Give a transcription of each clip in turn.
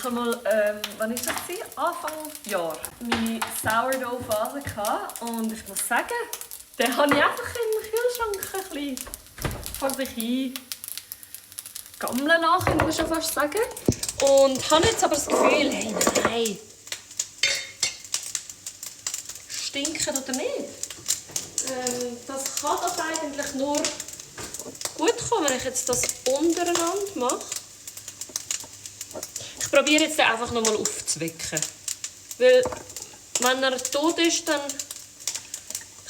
Ich habe mal, wann ist das? Anfang Jahr meine Sourdough-Phase gehabt. Und ich muss sagen, den habe ich einfach im Kühlschrank ein bisschen vor sich hin gammeln lassen, kann man schon fast sagen. Und habe jetzt aber das Gefühl, hey, nein, stinken oder nicht? Das kann das eigentlich nur gut kommen, wenn ich jetzt das untereinander mache. Ich probiere jetzt einfach noch mal aufzuwecken. Weil, wenn er tot ist, dann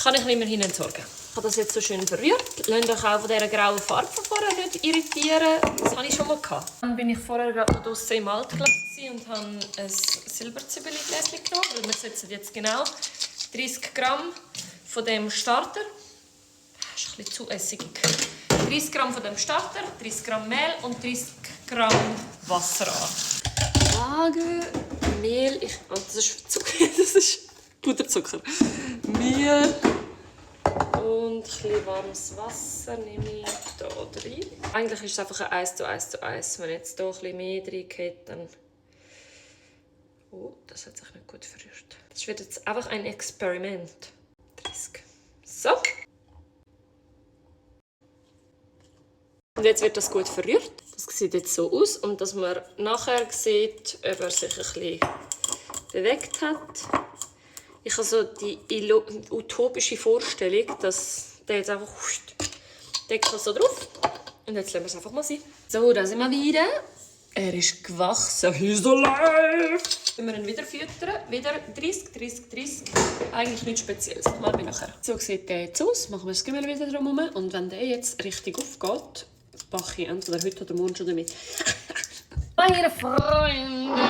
kann ich ihn immerhin entsorgen. Ich habe das jetzt so schön verrührt. Lasst euch auch von dieser grauen Farbe von vorher nicht irritieren. Das hatte ich schon mal gehabt. Dann bin ich vorher gerade noch draussen im Altglas und habe ein Silberzwiebelgläschen genommen. Weil wir setzen jetzt genau 30 Gramm von dem Starter. Das ist ein bisschen zu essig. 30 Gramm von dem Starter, 30 Gramm Mehl und 30 Gramm Wasser an. Waage, Mehl, das ist Zucker, das ist Puderzucker. Mehl und ein bisschen warmes Wasser nehme ich hier rein. Eigentlich ist es einfach ein 1:1:1. Wenn jetzt hier ein bisschen mehr drin geht, dann... Oh, das hat sich nicht gut verrührt. Das wird jetzt einfach ein Experiment. 30. So. Und jetzt wird das gut verrührt. Das sieht jetzt so aus. Und dass man nachher sieht, ob er sich ein bisschen bewegt hat. Ich habe so die utopische Vorstellung, dass der jetzt einfach deckt so drauf. Und jetzt lassen wir es einfach mal sein. So, da sind wir wieder. Er ist gewachsen. He's alive! Wenn wir ihn wieder füttern, wieder 30, 30, 30. Eigentlich nichts Spezielles. Mal bei nachher. So sieht der jetzt aus. Machen wir das Kümmel wieder drumherum. Und wenn der jetzt richtig aufgeht, mache ich entweder heute oder morgen schon damit. Meine Freunde!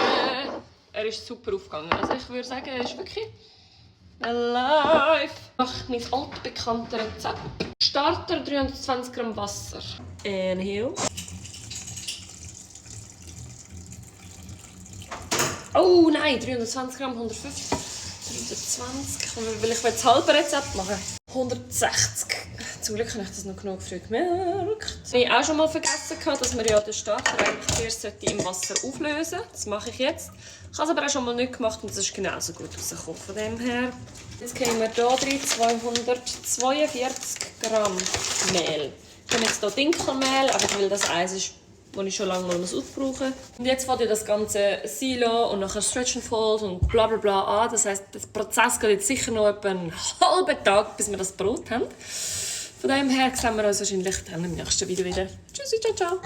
Er ist super aufgegangen. Also ich würde sagen, er ist wirklich alive. Ich mache mein altbekanntes Rezept. Starter 320 Gramm Wasser. Inhale. Oh nein, 320 Gramm, 150, 320, weil ich das halbe Rezept machen. 160. Zum Glück habe ich das noch genug früh gemerkt. Ich habe auch schon mal vergessen, dass wir ja den Starter eigentlich zuerst im Wasser auflösen sollten. Das mache ich jetzt. Ich habe es aber auch schon mal nicht gemacht und es ist genauso gut rausgekommen. Von dem her. Jetzt geben wir hier drin 242 Gramm Mehl. Ich habe jetzt hier Dinkelmehl, einfach weil das Eis ist, das ich schon lange mal aufbrauchen muss. Und jetzt fängt das ganze Silo und nachher Stretch and Fold und bla bla bla an. Das heisst, der Prozess geht jetzt sicher noch etwa einen halben Tag, bis wir das Brot haben. Von dem her sehen wir uns wahrscheinlich dann im nächsten Video wieder. Tschüssi, ciao, ciao.